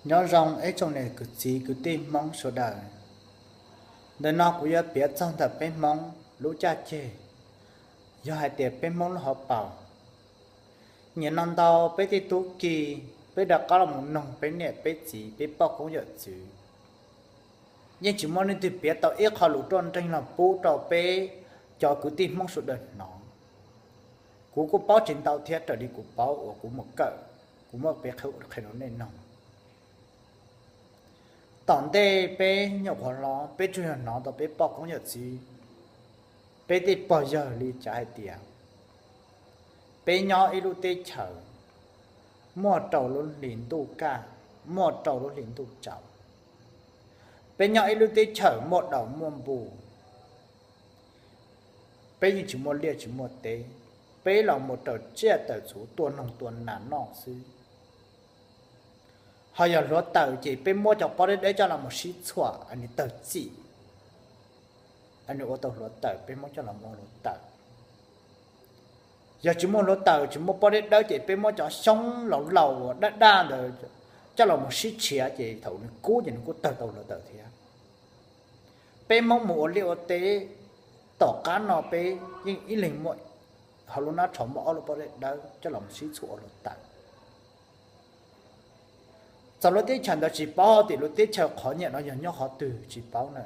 Nyob zoo ib tsoom niam kwv txiv kwv tij Hmoob sawv daws. Ntawm no kuv yuav piav txog ntawm peb Hmoob lub caj ceg, yog hais tias peb Hmoob lub hauv paus. Nim no ntau peb tej tub ki, peb rov qab los mus noog peb niam peb txiv peb poj koob yawm txwv, yeej tsis muaj leej twg piav tau ib qho lus ruaj nreeg los pub rau peb cov kwv tij Hmoob sawv daws hnov. Kuv kuj paub tsis ntau thiab, raws li kuv paub uas kuv mus kawm, kuv muab piav qhia rau nej noog. Tom ntej peb nyuam qhuav hlob peb tsuas yog hnov tau peb poj koob yawm txwv, peb tej pog yawg li cav hais tias peb nyob ib lub teb chaws muaj rau lub hli ntuj kaj, muaj rau lub hli ntuj tsaus. Peb nyob ib lub teb chaws muaj daus muaj npus, peb yeej tsis muaj liaj tsis muaj teb, peb los mus raws tsiaj tawm txhuv tua noog tua nas noj xwb. Ho yog hluav taws ces peb muab cov pob deb deb coj los mus sib txhuam nws tawg txim, nws ua tau hluav taws, peb muab coj los mus ua hluav taws. Yog tsis muaj hluav taws, tsis muaj pob deb dawb ces peb muab cov xyoob laus laus uas daj daj ntawd coj los mus sib tshiav ces thaum nws kub ces nws kuj tawg tau hluav taws thiab. Peb Hmoob mus ua liaj ua teb, tom qab no peb yeej ib leeg muaj, hauv lub hnab tsho muaj ob lub pob deb dawb coj los mus sib txhuam ua hluav taws. Txog lub teb chaws ntawd tsis paub tias lub teb chaws qhov nyiam no yog nyob qhov twg tsis paub na.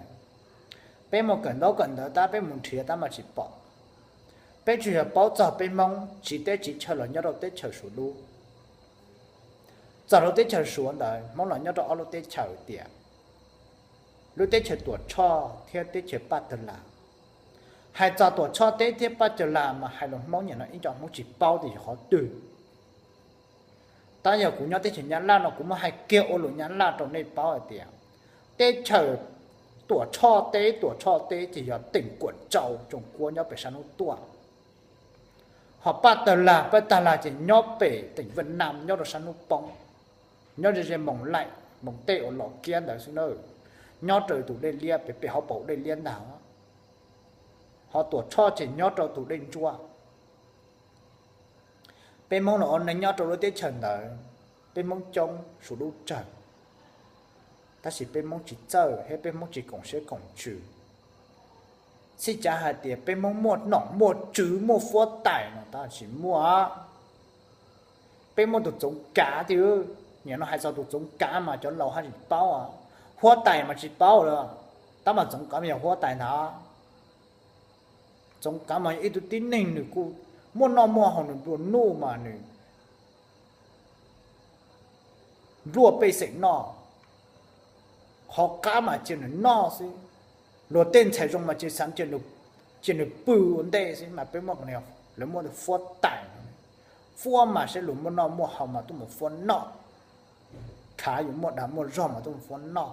Peb mus kawm ntaub kawm ntawv tab peb mus nrhiav tab mas tsis pom. Peb tsuas yog paub txog peb Hmoob tsiv teb tsiv chaw los nyob rau teb chaws Suav dub. Txog lub teb chaws Suav ntawd Hmoob los nyob rau ob lub teb chaws tias lub teb chaws Tuam Tshoj thiab teb chaws Paj Tawg Las. Hais txog Tuam Tshoj teb thiab Paj Tawg Las mas hais lus Hmoob nim no ib co Hmoob tsis paub tias yog qhov twg. Tab yog kuv nyob teb chaws Nyab Laj no kuv muab hais kiag ua lus Nyab Laj rau nej paub hais tias teb chaws Tuam Tshoj teb, Tuam Tshoj teb ces yog teem Kuam Tsau tsoom kuab nyob pem sab hnub tuaj. Ho Paj Tawg Las, Paj Tawg Las ces nyob pem teem Vaj Nam nyob rau sab hnub poob, nyob ze ze Moos Laim Moos Tej uas los kiab ntawd xwb na, nyob raws tus dej liab pem pem hauv paus dej liab ntag. Ho Tuam Tshoj ces nyob rau tus dej ntsuab. Peb Hmoob los ua neeg nyob rau lub teb chaws ntawd, peb Hmoob coob suav dub tsawg, tab sis peb Hmoob tsis txawj thiab peb Hmoob tsis koom siab koom ntsws. Txij cav hais tias peb Hmoob muaj nom muaj tswv muaj huab tais no tab sis muaj, peb muaj tus Txoov Kav tiag. Nim no hais txog tus Txoov Kav mas cov laus haj tsis paub, huab tais mas tsis paub lawm, tab mas Txoov Kav mas yog huab tais ntag. Txoov Kav mas yog ib tug tib neeg nws kuj muaj noj muaj haus, nws nplua nuj mas nws nplua pej xeem noj, qhov qab mas cia nws noj xwb. Luag tej ntxhais zoo mas cia xav cia nws pw ua ntej xwb mas peb muaj, lawv muaj tus huab tais. Huab mas saib luag muaj noj muaj haus mas tuaj mus huab noj, khav yuav muaj dag muaj zog mas tuaj mus huab noj.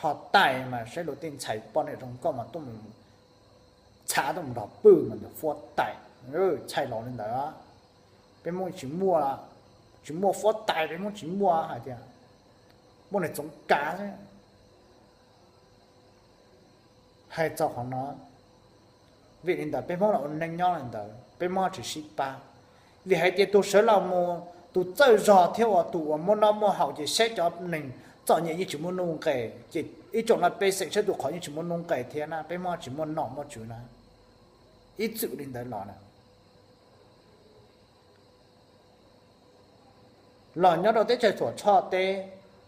Ho tais mas saib luag tej ntxhais poj niam zoo nkauj mas tuaj mus txhav tuaj mus nrog pw mas tus huab tais. Txhais los li ntawd, peb Hmoob tsis muaj, tsis muaj huab tais, peb Hmoob tsis muaj hais tias muaj nws Txoov Kav xwb. Hais txog qhov no, vim li ntawd peb Hmoob los ua neej nyob li ntawd peb Hmoob tsis sib pab. Vim hais tias tus sawv los mus, tus txawj zog thiab uas tus uas muaj noj muaj haus ces saib cov neeg txom nyem yeej tsis muaj nuj nqes, ces ib tsoom no pej xeem saib tus qhov yeej tsis muaj nuj nqes thiab na, peb Hmoob tsis muaj nom muaj tswv na. Ib txwm li ntawd los na, los nyob rau teb chaws Tuam Tshoj teb,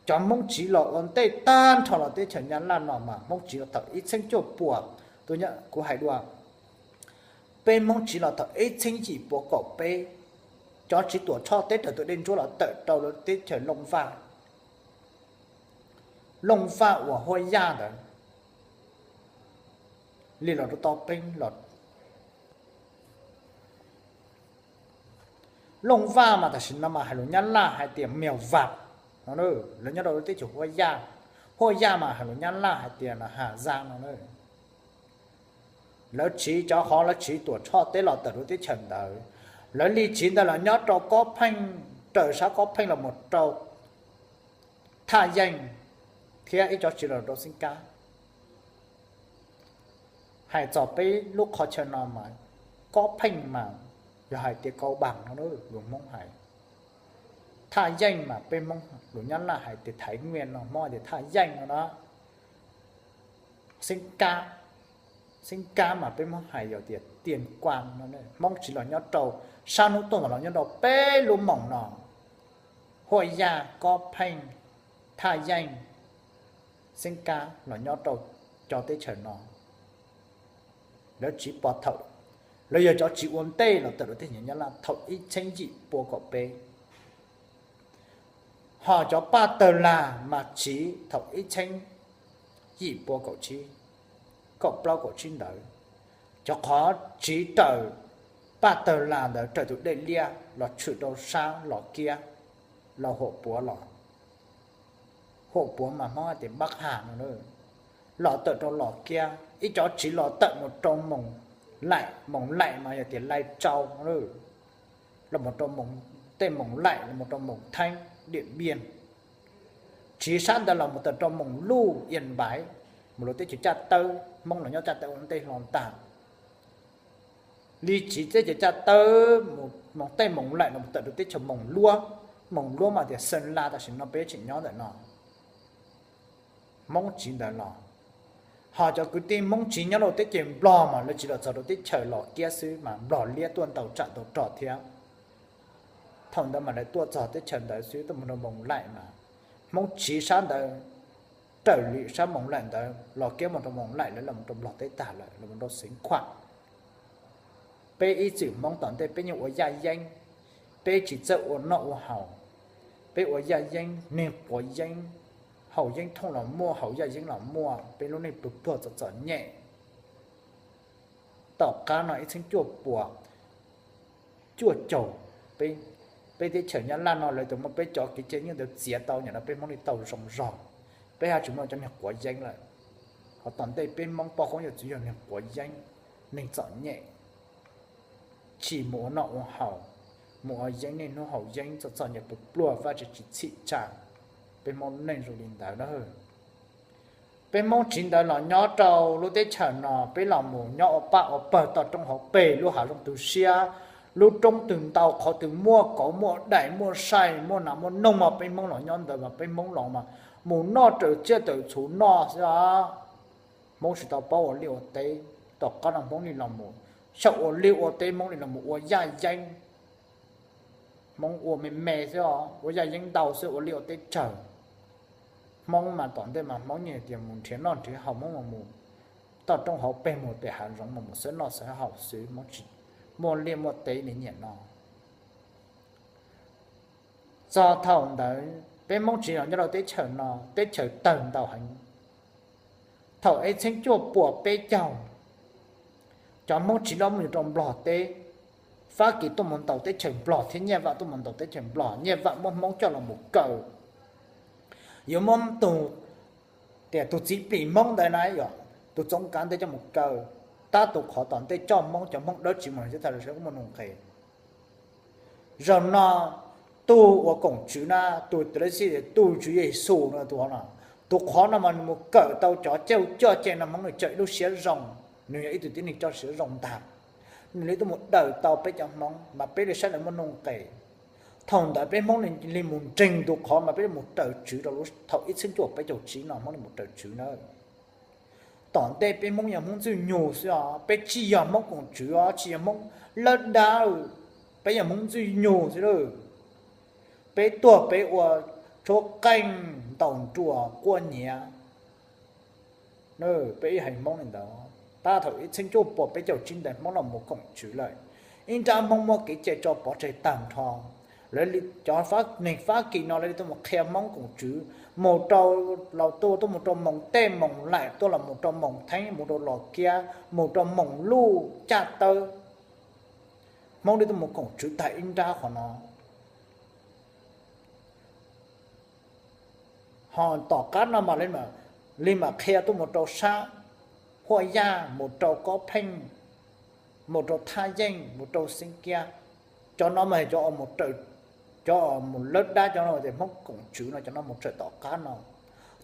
cov Hmoob tsiv los ua ntej tag nrho los teb chaws Nyab Laj no mas Hmoob tsiv los thaum ib txheeb cuaj puas, kuv hais dua, peb Hmoob tsiv los thaum ib txheeb yim puas kaum peb, cov tsiv Tuam Tshoj teb raws tus dej ntsuab los tawm rau lawv teb chaws Looj Vaj, Looj Vaj uas Huab Yaj ntawd, li los rau tau peb los Looj Vaj mas tam sim no mas hais lus Nyab Laj hais tias Mèo Vạc no, lawv nyob rau lub teb chaws Huab Yaj. Huab Yaj mas hais lus Nyab Laj hais tias Hà Giang no. Lawv tsiv cov qhov lawv tsiv Tuam Tshoj teb los tawm rau teb chaws ntawd, lawv li tsiv ntawd los nyob rau Kob Pheej, raws sab Kob Pheej los mus rau Thaj Yeej thiab ib cov tsiv los rau Xeeb Kab. Hais txog peb lub qhov chaw no mas Kob Pheej mas yog hais tias Kau Bas no, lus Hmoob hais Thaj Yeej mas peb Hmoob lus Nyab Laj hais tias Thái Nguyên no, Hmoob hais tias Thaj Yeej no na. Xeeb Kab, Xeeb Kab mas peb Hmoob hais yog tias Tuyên Quang no. Hmoob tsiv los nyob rau sab hnub tuaj mas los nyob rau peb lub moos no: Huaj Yaj, Kob Pheej, Thaj Yeej, Xeeb Kab los nyob rau cov teb chaws no. Lawv tsiv pog thaum, lawv yog cov tsiv ua ntej los tawm rau teb chaws Nyab Laj thaum ib txhiab yim pua kaum peb. Ho cov Paj Tawg Lag mas tsiv thaum ib txhiab yim pua kaum tsib, kaum plaub kaum tsib ntawd. Cov qhov tsiv raws Paj Tawg Lag ntawd raws tus dej liab los tshwm rau sab Los Kiab, los Huam Puav los. Huam Puav mas Hmoob hais tias Bắc Hà no, los tawm rau Los Kiab, ib cov tsiv los tawm mus rau Moos Laim, Moos Laim mas yog tias Lai Châu, los mus rau tej Moos Laim los mus rau Moos Theeb, Điện Biên. Tsiv sab ntawd los mus tawm rau Moos Luj, Yên Bái, mus rau teb chaws Caj Tawb, Hmoob los nyob Caj Tawb ua ntej hlo ntag. Li tsiv teb chaws Caj Tawb mus tej Moos Laim los tawm rau teb chaws Moos Luab, Moos Luab mas tias Sơn La tam sim no peb tseem nyob ntawm no. Hmoob tsiv ntawd los. Ho cov kwv tij Hmoob tsiv nyob rau teb chaws Nplog mas lawv tsiv los txog rau teb chaws Los Kiab xwb mas Nplog liab tuaj ntaus tsam ntaus rog thiab. Thaum ntawd mas lawv tuaj txog teb chaws ntawd xwb, tuaj mus rau Moos Laim mas Hmoob tsiv sab ntawd, raws li sab Moos Laim ntawd, Los Kiab mus rau Moos Laim, lawv los mus rau Nplog teb tag lawm, los mus rau Xeev Khuam. Peb ib txwm Hmoob tom ntej peb yeej ua yaj yeeb, peb tsis txawj ua noj ua haus, peb ua yaj yeeb, neeg quav yeeb, haus yeeb thooj los muaj, haus yaj yeeb los muaj, peb lub neej pluag pluag txom txom nyem. Tom qab no ib txhiab cuaj puas cuaj caug, peb teb chaws Nyab Laj no lawv tau muab peb cov kev cai nyooj ntawd txiav tau, nim no peb Hmoob li tau zoo zog, peb haj tsis muaj cov neeg quav yeeb lawm. Ho tom ntej peb Hmoob poj koob yawm txwv yog neeg quav yeeb, neeg txom nyem, tsis mus ua noj ua haus, mus ua yeeb niaj hnub haus yeeb txom txom nyem pluag pluag, Vajtswv tsis txhim tsa. Peb Hmoob neej zoo li ntawd na. Peb Hmoob tsiv ntawd los nyob rau lub teb chaws no, peb los mus nyob ua paj ua pawg toj roob hauv pes, lub hav zoov tu siab, lub roob twg ntau qhov twg muaj kauv muaj daim muaj sai muaj nas muaj noog mas peb Hmoob los nyob ntawd mas peb Hmoob los mas mus noj raws tsiaj raws txhu noj xwb. Hmoob tsis tau paub ua liaj ua teb, tom qab no Hmoob li los mus, xyaum ua liaj ua teb Hmoob li los mus ua yaj yeeb. Hmoob ua me me xwb os, ua yaj yeeb ntau xwb, ua liaj ua teb tsawg. Hmoob mas tom ntej mas Hmoob yeej tias mus nrhiav noj nrhiav haus, Hmoob mas mus toj roob hauv pes, mus pem hav zoov mas mus xawb noj xawb haus xwb, Hmoob tsis muaj liaj muaj teb li nim no. Txog thaum ntawd peb Hmoob tsiv los nyob rau teb chaws no, teb chaws tawg ntau heev. Thaum ib txhiab cuaj puas peb caug, cov Hmoob tsiv los mus rau Nplog teb, Fab Kis tuaj mus ntaus teb chaws Nplog thiab Nyiaj Vaj tuaj mus ntaus teb chaws Nplog, Nyiaj Vaj muab Hmoob coj los mus kaw. Yuav muab tus, tias tus txiv plis Hmoob ntawd na, yog tus Txoov Kav ntawd coj mus kaw, tab tus qhov tom ntej coj Hmoob, cov Hmoob dawb tsis mus teb tag los sawv muaj nuj nqis. Zaum no tus uas koom tswv na, tus tawm lawv xij tias tus Tswv Yexus no, tus no, tus qhov no mas nws mus kawm tau cov cauj coj cai no, Hmoob nws coj ib lub siab zoo, nws yog ib tug tib neeg coj siab zoo ntag, nws li tuaj mus daws tau peb cov Hmoob mas peb li saib lawv muaj nuj nqis. Thaum ntawd peb Hmoob li mus ntseeg tus qhov mas peb li mus raws tswv rau thaum ib txhiab cuaj peb caug tsib no, Hmoob li mus raws tswv na. Tom ntej peb Hmoob yog Hmoob Ntxwj Nyug xwb os, peb tsis yog Hmoob koom tswv os, tsis yog Hmoob lawb dab, peb yog Hmoob Ntxwj Nyug xwb lawm. Peb tuag peb ua tshuab qeej ntaus nruas quaj nyiav. Peb ib haiv Hmoob li ntawd, tab thaum ib txhiab cuaj puas peb caug tsib ntawd Hmoob los mus koom tswv lawm, ib nrab Hmoob muab kev cai tso pov tseg tag nrho. Lawv cov neeg Fab Kis no lawv li tuaj mus qhia Hmoob koom tswv, mus rau, los tuaj tuaj mus rau Moos Tej Moos Laim, tuaj los mus rau Moos Theeb, mus rau Los Kiab, mus rau Moos Luj, Caj Tawb. Hmoob li tuaj mus koom tswv tag ib nrab qhov no. Ho tom qab no mas li mam qhia tuaj mus rau sab Huaj Yaj, mus rau Kob Pheej, mus rau Thaj Yeej, mus rau Xeeb Kiab. Cov no mas cov, cov mus lawb dab, cov no tias Hmoob koom tswv no, cov no mus txawm tom qab no.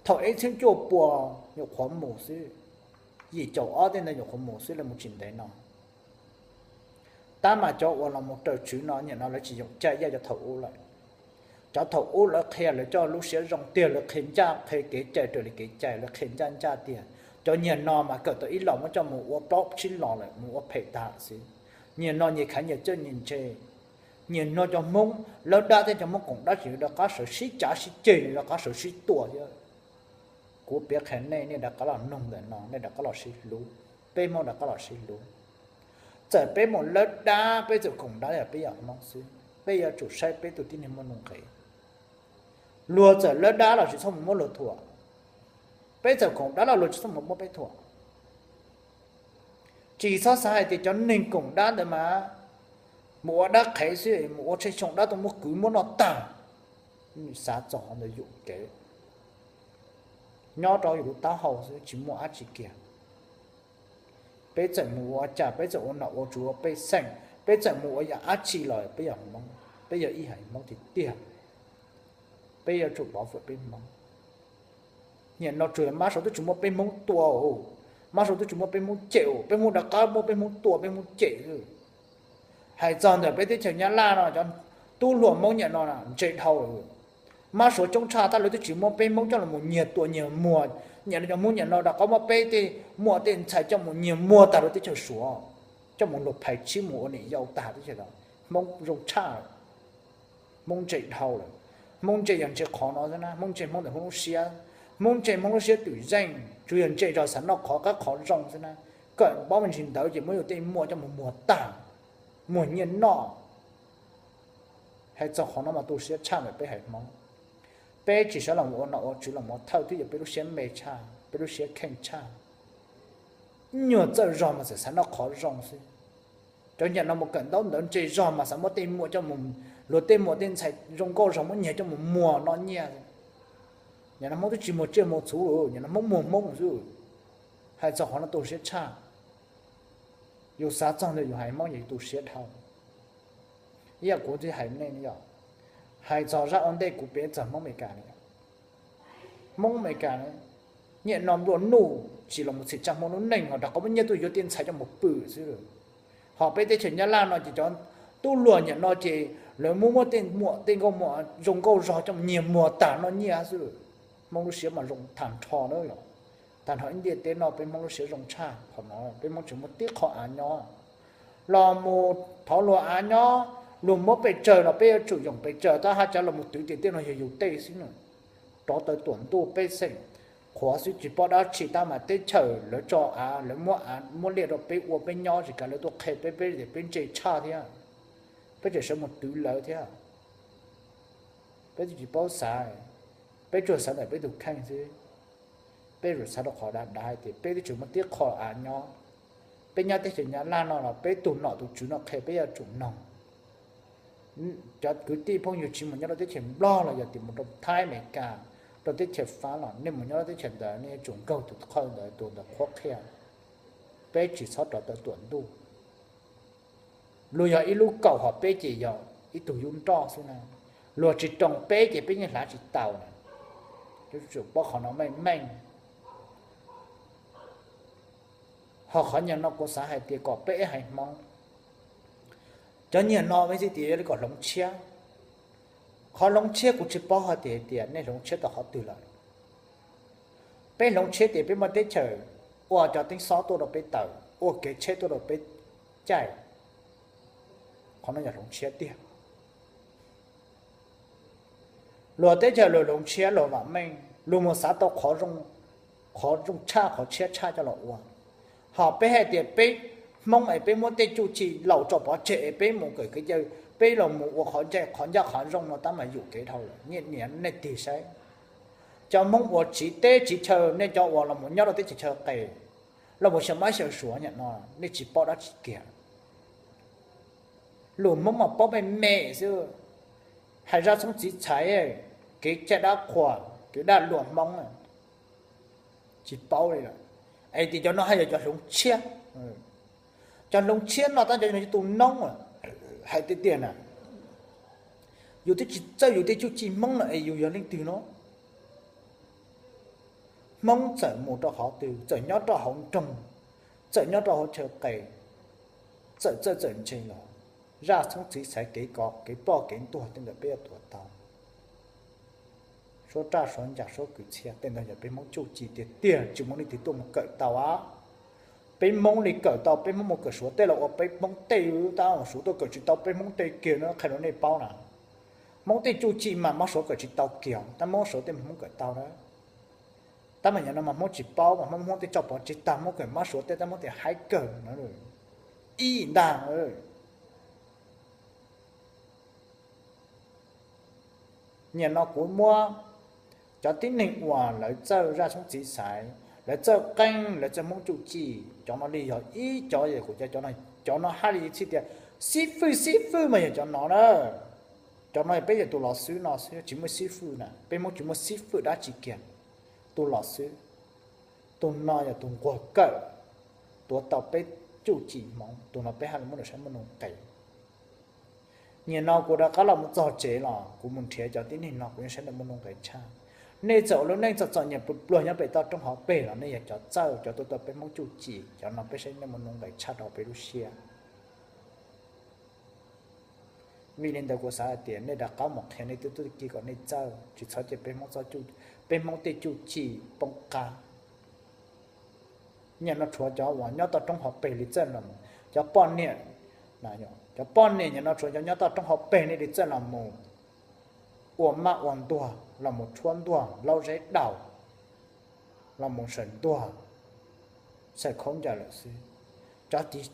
Thaum ib txhiab cuaj puas nyuam qhuav mus xwb, yim caum ob tej ntawd nyuam qhuav mus xwb, lawv mus tsis ntev no. Tab mas cov uas los mus raws tswv no nim no lawv tsis yoom caj yaj cov thaum ub lawm. Cov thaum ub lawv qhia lawv coj lub siab zoo tiag, lawv qhia ncaj qhia kev cai raws li kev cai, lawv qhia ncaj ncaj tiag. Cov nyiag no mas kawm tau ib los muab coj mus ua plaub tsib los lawm, mus ua phem tag xwb. Nyiag no nyiag khav nyiag coj nyiag ntse. Nyiag no cov Hmoob lawb dab thiab cov Hmoob koom dab tseem rov qab sawv sib cav sib ceg, rov qab sawv sib tua thiab. Kuv piav qhia nej, nej rov qab los mloog ntawm no, nej rov qab los sib hlub, peb Hmoob rov qab los sib hlub. Txawm peb mus lawb dab, peb txawm koom dab los peb yog Hmoob xwb, peb yuav tsum saib peb tus tib neeg muaj nuj nqis. Luag txawm lawb dab los tsis txhob mus muab luag thuam, peb txawm koom dab los luag tsis txhob mus muab peb thuam. Tsis txhob xav hais tias cov neeg koom dab ntawd mas mus ua dab qhev xwb, mus ua tsheb xyoo dab tuaj muab kwv muab noj tag. Xav txog qhov ntawd yuam kev. Nyob rau yus lub taub hau xwb tsis muaj dab tsi kiag. Peb txawm mus ua cas, peb txawm ua nom ua tswv ua pej xeem, peb txawm mus ua yam dab tsi los peb yog Hmoob, peb yog ib haiv Hmoob tiag tiag. Peb yuav tsum pov fwm peb Hmoob. Nim no tsuas yog Mab Suav twb tsis muab peb Hmoob tua, Mab Suav twb tsis muab peb Hmoob cem, peb Hmoob rov qab muab peb Hmoob tua peb Hmoob cem. Hais txog ntawm peb teb chaws Nyab Laj no cov tub hluas Hmoob nim no ntse dhau lawm. Mab Suav coob tshaj tab lawv twb tsis muab peb Hmoob coj los nyiag tua nyiag muag. Nim no cov Hmoob nim no rov qab muab peb tej muaj tej ntxhais coj mus nyiag muag tag rau teb chaws Suav, coj mus luag phais tsib mus ua niam yau tag teb chaws. Hmoob zoo tshaj, Hmoob ntse dhau lawm. Hmoob ntse yog ntse qhov no xwb na, Hmoob ntse Hmoob ntawm Hmoob lub siab, Hmoob ntse Hmoob lub siab twm zeej, tsuas yog ntse zog xav noj qhov qab qhov zoo xwb na. Kawm paub me ntsis ntawd ces muab yus tej muam coj mus muag tag, muag nyiaj noj. Hais txog qhov no mas tu siab tshaj ntawm peb haiv Hmoob. Peb tsis sawv los ua nom ua tswv los ua thawj twb yog peb lub siab me tshaj, peb lub siab kheej tshaj. Nyuag txawj zog mas txawm xav noj qhov zoo xwb. Cov nim no mus kawm ntaub ntawv ntse zog mas xav muab tej muam coj mus, luag tej muam tej ntxhais zoo nkauj zog muab nyiag coj mus muag noj nyiaj. Nim no Hmoob twb tsis muag tsiaj muag txhuv lawm, nim no Hmoob muag Hmoob xwb. Hais txog qhov no tu siab tshaj. Yus xav txog ntawm yus haiv Hmoob yus tu siab dhau. Ib yam kuv twb hais nej yom, hais txog zaj ua ntej kuv piav txog Hmoob Amelikas no. Hmoob Amelikas nim no nplua nuj tsis los mus txhim tsa Hmoob lub neej ho rov qab muab nyiaj tuaj yuav tej ntxhais coj mus pw xwb. Ho peb teb chaws Nyab Laj no ces cov tub hluas nim no ces lawv muab muab tej muam tej nkauj muam zoo nkauj zog coj mus nyiag muag tag noj nyiaj xwb. Hmoob lub siab mas zoo tag nrho na yom. Tag nrho ib ntiaj teb no peb Hmoob lub siab zoo tshaj qhov no, peb Hmoob tsis muaj tib qho av nyob. Los mus thov luag av nyob, luag muab pes tsawg los peb yuav tsum yoom pes tsawg, tab haj tseem los mus twv tias tej no yog yus tej xwb na. Rov tawm tuam ntuj pej xeem qhuav xwb tsis paub dab tsi, tab mas teb chaws lawv tso av, lawv muab av muab liaj rau peb ua peb nyob, tsis kav lawv tuaj qhia peb, peb tias peb ntse tshaj thiab, peb tseem sawv mus twv lawv thiab. Peb twb tsis paub xav, peb tsuas xav ntawm peb tus kheej xwb. Peb yuav xav rau qhov dav dav hais tias peb twb tsis muaj tib qho av nyob. Peb nyob teb chaws Nyab Laj no los peb tus nom tus tswv no qhia peb yuav tsum noog. Cov kwv tij phooj ywg tsis mus nyob rau teb chaws Nplog los yog tias mus rau Thaib Amelikas, rau teb chaws Fab los nej mus nyob rau teb chaws ntawd nej yuav tsum nkaug tus qhia ntawd, tus ntawd qhuab qhia. Peb tsis txhob rov tawm tuam ntuj. Luag yog ib lub kaum ho peb ces yog ib tug yub nroj xwb na. Luag tsis roos peb ces peb yeej hlav tsis tau na. Yuav tsum paub qhov no meej meej. Ho qhov nyuag no kuv xav hais tias kom peb ib haiv Hmoob, cov nyuag no me xwb tias yog li kom hloov tshiab. Qhov hloov tshiab kuv tsis paub hais tias, tias nej hloov tshiab tau qhov twg lawm. Peb hloov tshiab tias peb muaj teb chaws, ua cov teeb xob tuaj rau peb tawm, ua kev tsheb tuaj rau peb caij. Qhov no yog hloov tshiab tiag. Luag teb chaws luag hloov tshiab luag vam meej, luag mus xav tau qhov zoo, qhov zoo tshaj qhov tshiab tshaj coj los ua. Ho peb hais tias peb Hmoob es peb muab tej cuj ci laus tso pov tseg es peb mus kawm kev cai, peb los mus ua qhov ncaj qhov ncaj qhov zoo no tab mas yuam kev dhau lawm. Niam nej tig saib, cov Hmoob uas tsiv teb tsiv chaw, nej cov uas los mus nyob rau teb chaws qes, los mus xyaw mab xyaw suav nim no, nej tsis paub dab tsi kiag. Lus Hmoob mas paub me me xwb. Hais zaj txhob txiv txhais, kev cai dab qhuas, kev dab luam Hmoob, tsis paub li lawm. Es tias cov no haj yog cov hloov tshiab. Cov hloov tshiab no tab cov no yog tus noob, hais tiag tiag na, yus twb tsis txawj yus tej cuj ci Hmoob no es yus yog leej twg no? Hmoob txawm mus rau qhov twg, txawm nyob rau hauv nroog, txawm nyob rau hauv chaw qes, txawm txawj txawm ntse los, zaj txhob txiv txhais, kev kov kev ploj kev ntuag tej ntawd peb yuav tuav tau. Suav raj Suav ncas Suav kwv txhiaj tej ntawd yog peb Hmoob txuj ci tiag tiag, tsis muaj leej twg tuaj mus kawm tau a. Peb Hmoob li kawm tau, peb Hmoob mus kawm Suav tej los ua peb Hmoob tej, tab Suav tuaj kawm tsis tau peb Hmoob tej kiag no, qhia rau nej paub na. Hmoob tej txuj ci mas Hmoob Suav kawm tsis tau kiag, tab Hmoob Suav tej Hmoob kawm tau na. Tab mas yog no mas Hmoob tsis paub mas Hmoob, Hmoob tej tso pov tseg tag, Hmoob kawm Hmoob Suav tej tab Hmoob tias haib kawg no ib ntag. Nim no kuv muab cov tib neeg uas lawv txawj zaj tshoob txiv xaiv, lawv txawj qeej, lawv txawj Hmoob txuj ci, cov no li yog ib cov, kuv cov, cov no hais li txhij tias xib fwj, xib fwj mas yog cov no na. Cov no yog peb yog tus los xwb no xwb, tsis muaj xib fwj na, peb Hmoob tsis muaj xib fwj dab tsi kiag. Tus los xwb, tus no yog tus nquag kawm, tuav tau peb txuj ci Hmoob, tus no peb haj li muab nws saib muaj nuj nqes. Nim no kuv rov qab los mus txog tsev los kuv mus nrhiav cov tib neeg no kuv yeej saib nws muaj nuj nqes tshaj. Nej txawm ua lub neej txom txom nyem pluag pluag nyob pem toj roob hauv pes los nej yog cov txawj, cov tuav tau peb Hmoob txuj ci, cov no peb saib nej muaj nuj nqes tshaj rau peb lub siab. Vim li ntawd kuv xav hais tias nej rov qab mus qhia nej tub tub ki kom nej txawj, tsis txhob cia peb Hmoob txoj, peb Hmoob tej txuj ci poob qab. Nim no tshuav cov uas nyob toj roob hauv pes li txawj los mus, cov poj niam, cov poj niam nim no tshuav cov nyob toj roob hauv pes nej li txawj los mus ua maj ua ntuag, los mus tshuab ntuag laub zeb daus, los mus sawv ntuag, xaws khaub ncaws lawm xwb. Cov tsiv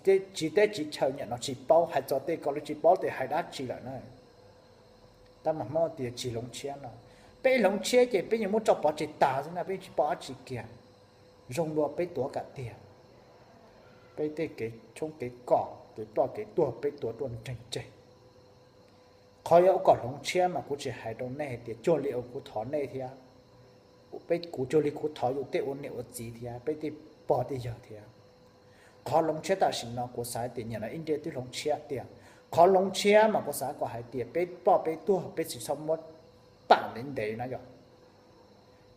teb tsiv chaw nim no tsis paub, hais txog tej ko lawv tsis paub tias hais dab tsi lawm na. Tab mas Hmoob tias tsis hloov tshiab no, peb hloov tshiab ces peb yuav muab tso pov tseg tas xwb na, peb tsis paub dab tsi kiag. Zoo dua peb tuav kam tiag, peb tej kev tshoob kev kos kev ploj kev tuag peb tuav ruaj nreeg tseg. Qhov yuav kom hloov tshiab mas kuv tsis hais rau nej hais tias cuag li uas kuv thov nej thiab, peb, kuv cuag li kuv thov yus tej ua niam ua txiv thiab peb tej pog tej yawg thiab. Qhov hloov tshiab tam sim no kuv xav tias nim no ib ntiaj twb hloov tshiab tiag. Qhov hloov tshiab mas kuv xav kom hais tias peb ploj peb tuag peb tsis txhob muab pam ntev ntev na yom.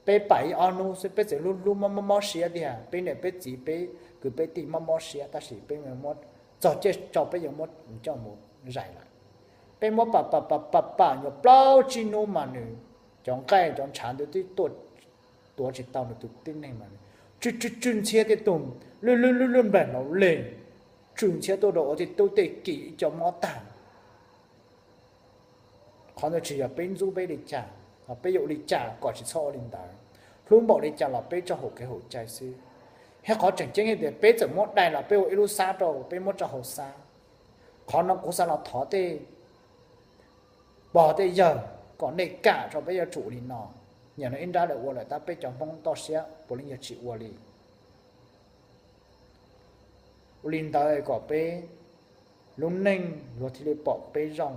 Peb pam ib ob hnub xwb peb txawm hlub hlub mob mob mob siab tiag, peb niam peb txiv peb kwv peb tij mob mob siab tab sis peb muab txog caij tso peb yuav muab coj mus zais lawm. Peb muab pam pam pam pam pam nyuam plaub tsib hnub mas nws cov nqaij cov ntshav ntawd twb tuaj tuav tsis tau nws tus tib neeg mas tsw tsw tsw ntxhiab tej tug lwj lwj lwj lwj nplaig hlau leg, tsw ntxhiab tuaj rau ua tej tub tej ki ib co mob tag. Qhov ntawd tsis yog peb ntxub peb li cas, peb yuav ua li cas kom tsis txhob ua li ntawd. Hlub npaum li cas los peb tso haum kev haum cai xwb. Thiab qhov tseem ceeb tias peb txawm muab dai los peb ua ib lub xab rau peb muab tso hauv xab. Qhov no kuv xav los thov tej pog tej yawg kom nej kam tso peb yuav tsum ua li no. Nim no ib nrab lawv ua lawm tab peb cov Hmoob toj siab puav leej yog tsis ua li. Ua li ntawd kom peb lub neej luag thiaj li pom peb zoo,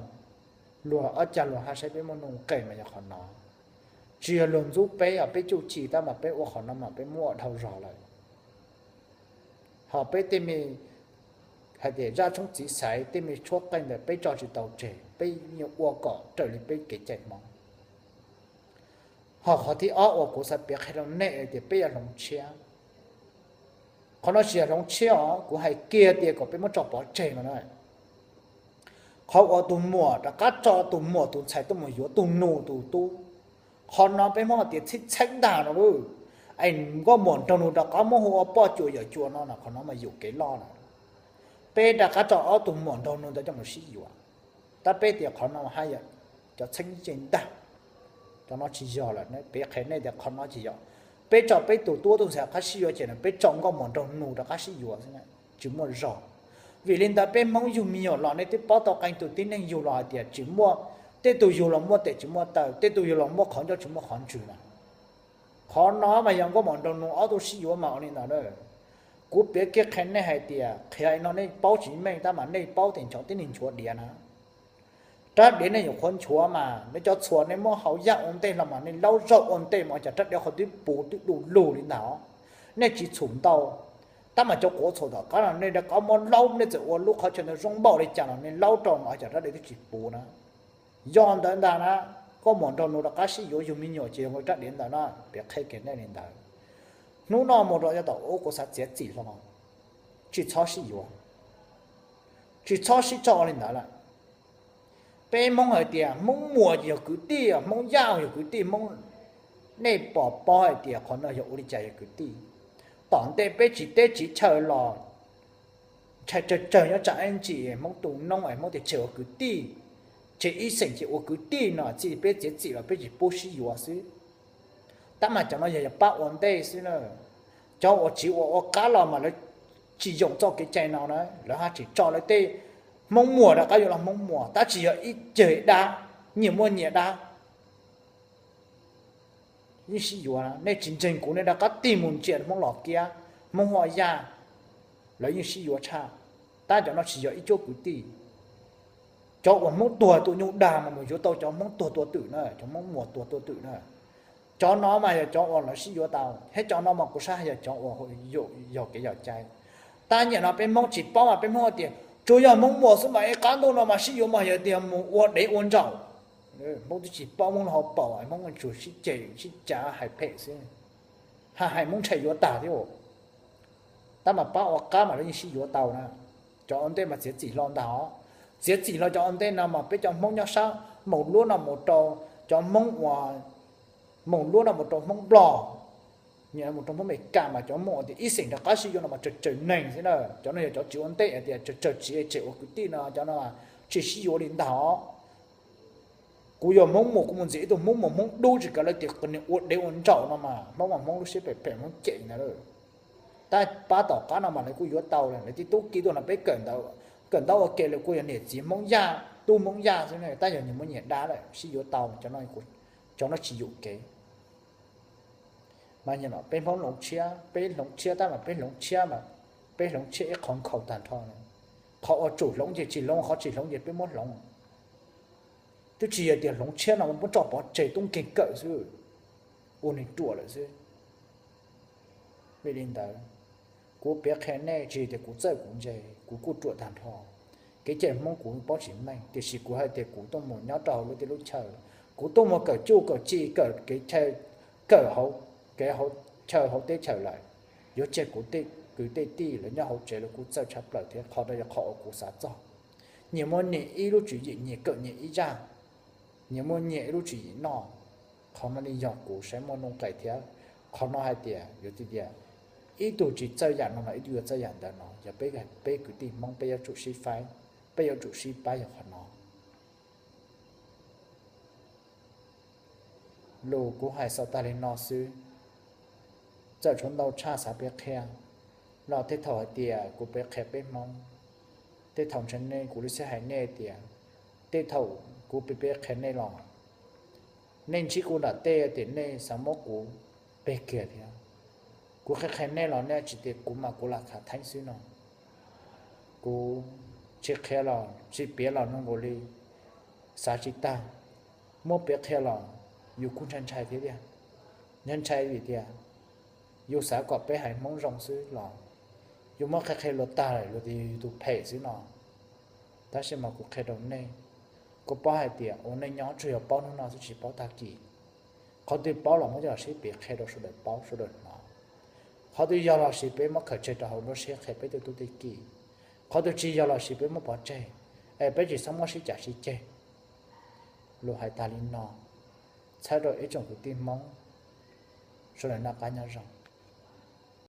luag ob cag luag haj saib peb muaj nuj nqes mas yog qhov no. Tsis yog luag ntxub peb os, peb txuj ci tab mas peb ua qhov no mas peb muab ua dhau zog lawm. Ho peb tej me hais tias zaj tshoob txiv xaiv tej me tshuab qeej ntawd peb tso tsis tau tseg, peb yuav ua kom raws li peb kev cai Hmoob. Ho qhov thib ob uas kuv xav piav qhia rau nej tias peb yuav hloov tshiab. Qhov no tsis yog hloov tshiab os, kuv hais kiag tias kom peb muab tso pov tseg no na. Qhov uas tus muam rov qab tso tus muam tus ntxhais tuaj mus yuav tus nus tus tub, qhov no peb Hmoob hais tias txheeb txheeb ntag no lauj. Es nkauj muam nraug nus rov qab muab hu ua poj cuas yawm cuas no na, qhov no mas yuam kev loj na. Peb rov qab tso ob tug muam nraug nus ntawd coj mus sib yuav, tab peb tias qhov no haj yam cov txheeb ze ntag. Cov no tsis yog lawm, peb qhia nej tias qhov no tsis yog. Peb tso peb tus tub tus ntxhais rov qab sib yuav ces peb tso nkauj muam nraug nus rov qab sib yuav xwb, tsis muaj zog. Vim li ntawd peb Hmoob yug me nyuam los nej twb paub tau qee tus tib neeg yug los hais tias tsis muaj, tej tus yug los muaj tes tsis muaj taw, tej tus yug los muaj qhov ncauj tsis muaj qhov ntswg na. Qhov no mas yog nkauj muam nraug nus ob tug sib yuav mas ua li ntawd na. Kuv piav kiag qhia nej hais tias qhia li no nej paub tsis meej tab mas nej paub tias nchuav tib neeg nchuav diav na. Rab diav nej yuav qhuav nchuav mas nej cov txhuas nej muab hau yaj ua ntej los mas nej laub zaug ua ntej mas cas rab diav qhov twb puv twb du lug li ntag. Nej tsis txhum ntau, tab mas cov quav txhuam tom qab no nej rov qab muab laub, nej txawm ua lub qhov chaw ntawd zoo npaum li cas los nej laub rau mas cas rab diav twb tsis puv na. Yog ntawd ntag na, nkauj muam nraug nus rov qab sib yuav yug me nyuam ces yog rab diav ntawd na, piav qhia kiag nej li ntawd. Hnub no mus rau yav tom ub kuv xav txiav txim hlo, tsis txhob sib yuav, tsis txhob sib tso li ntawd lawm. Peb Hmoob hais tias Hmoob muam yog kwv tij, Hmoob yaj yog kwv tij, Hmoob Nej puas paub hais tias qhov no yog ua li cas yog kwv tij? Tom ntej peb tsis teb tsis chaw los ntshai tsawg tsawg nyob tsam ib ntsis Hmoob tu noob es Hmoob tias tseg ua kwv tij, tseg ib xeem ces ua kwv tij no txij peb txiav txim los peb tsis pub sib yuav xwb. Tab mas cov no yog yog pab ua ntej xwb na. Cov uas tsis ua ua qab los mas lawv tsis yoom txoj kev cai no na, lawv haj tseem tso lawv tej Hmoob Muas rov qab yuav los Hmoob Muas, tab tsis yog ib ceg dab, nyias muaj nyias dab. Yeej sib yuav, nej tsis ntseeg kuv nej rov qab tig mus ntsia Hmoob Los Kiab, Hmoob Huaj Yaj, lawv yeej sib yuav tshaj. Tab cov no tsis yog ib cuab kwv tij. Cov uas Hmoob tuag tua nyuj dag mas mus yuav tau cov Hmoob tuag tua twm na, cov Hmoob Muas tuag tua twm na. Cov no mas yog cov uas lawv sib yuav tau, thiab cov no mas kuv saib yog cov uas yog kev yog cai. Tab nyiam no peb Hmoob tsis paub mas peb Hmoob tias tsuas yog Hmoob Muas xwb mas ib qab ntuj no mas sib yuav mas yog tias mus ua dev ua ntsaum. Hmoob twb tsis paub, Hmoob ho paum, Hmoob tsuas sib ceg sib cav hais phem xwb, hais hais Hmoob ntshai yuav tag thiab. Tab mas pab ua qab mas lawv yeej sib yuav tau na. Cov ua ntej mas txiav txim hlo ntag os. Txiav txim hlo cov ua ntej no mas peb cov Hmoob nyob sab Moos Luab no mus rau cov Hmoob uas Moos Luab no mus rau Hmoob Nplog, mus rau Hmoob Meskas mas cov Hmoob uas tias ib xeem rov qab sib yuav no mas tsawg tsawg neeg xwb na. Cov no yog cov tsis ua ntej hais tias tsawg tsawg tsis tseg ua kwv tij no, cov no tsis sib yuav li ntag os. Kuv yog Hmoob Muas kuv mus ntxias ib tug Hmoob Muas Hmoob Dub tsis kav lawv tias nim ua dev ua ntsaum no mas Hmoob mas Hmoob lub siab phem phem Hmoob cem ntag. Tab pab tom qab no mas lawv kuj yuav tau, lawv tib tub ki tuaj no peb kawm ntawv ua ke, lawv kuj yog niam txiv Hmoob Yaj tub Hmoob Yaj xwb ne, tab yog nyias muaj nyias dab lawm sib yuav tau, cov no tsis yuam kev. Mas nyiam no peb Hmoob hloov tshiab, peb hloov tshiab tab mas peb hloov tshiab mas peb hloov tshiab ib qho nkhaus tag nrho. Qhov uas tsum hloov ces tsis hloov, qhov tsis hloov ces peb muab hloov. Twb tsis yog tias hloov tshiab no muab tso pov tseg tub nkeeg kawm xwb, ua neeg ruam lawm xwb. Vim li ntawd, kuv piav qhia nej tsis tias kuv txawj kuv ntse, kuv kuj ruam tag nrho. Kev cai Hmoob kuv paub tsis meej, tiam sis kuv hais tias kuv tuaj mus nyob rau hauv lub teb lub chaw, kuv tuaj mus kawm cuj kawm ci, kawm kev chaw, kawm hauv kev hauv chaw hauv teb chaws lawm. Yuav tseg kuv tej kwv tej tij lawv nyob hauv tsev lawv kuj txawj tshaj plaws thiab, qhov no yog qhov uas kuv xav txog. Nyias muaj nyias ib lub tswv yim, nyias kawm nyias ib zaj, nyias muaj nyias ib lub tswv yim noj. Qhov no li yog kuv saib muaj nuj nqis thiab. Qhov no hais tias yuav tias ib tug tsis txawj yam no los ib tug yuav txawj yam ntawd no, yog peb, peb kwv tij Hmoob peb yuav tsum sib faib, peb yuav tsum sib pab yog qhov no. Lus kuv hais xaus tag li no xwb. Txawm tshuav ntau tshaj xav piav qhia los tej thaum hais tias kuv piav qhia peb Hmoob, tej thaum ntshe nej kuv lub siab hais nej tias tej thaum kuv piav piav qhia nej los nej ntsib kuv nram tej tias nej xav muab kuv peg kiag thiab. Kuv qhia qhia nej los nej tsis tias kuv mas kuv lam khav theeb xwb no. Kuv tsis qhia los tsis piav los zoo nkaus li xav tsis tag, muab piav qhia los yus kuj ntshai ntshai thiab tiag. Ntshai ntshai vim tias yus xav kom peb haiv Hmoob zoo xwb los yus muab qhia qhia luag tag lawm luag tias yus yus tus phem xwb no. Tab sis mas kuv qhia rau nej, kuv paub hais tias ua neej nyob tsuas yog paub hnub no xwb tsis paub tag kis. Qhov twg paub los muab coj los sib piav qhia rau sawv daws paub sawv daws hnov. Qhov twg yog los sis peb muab khaws tseg rau hauv nruab siab qhia peb tej tub tej ki. Qhov twg tsis yog los sis peb muab pov tseg, es peb tsis txhob muab sib cav sib ceg. Lus hais tas li no, txhawb rau ib tsoom kwv tij Hmoob sawv daws noj qab nyob zoo.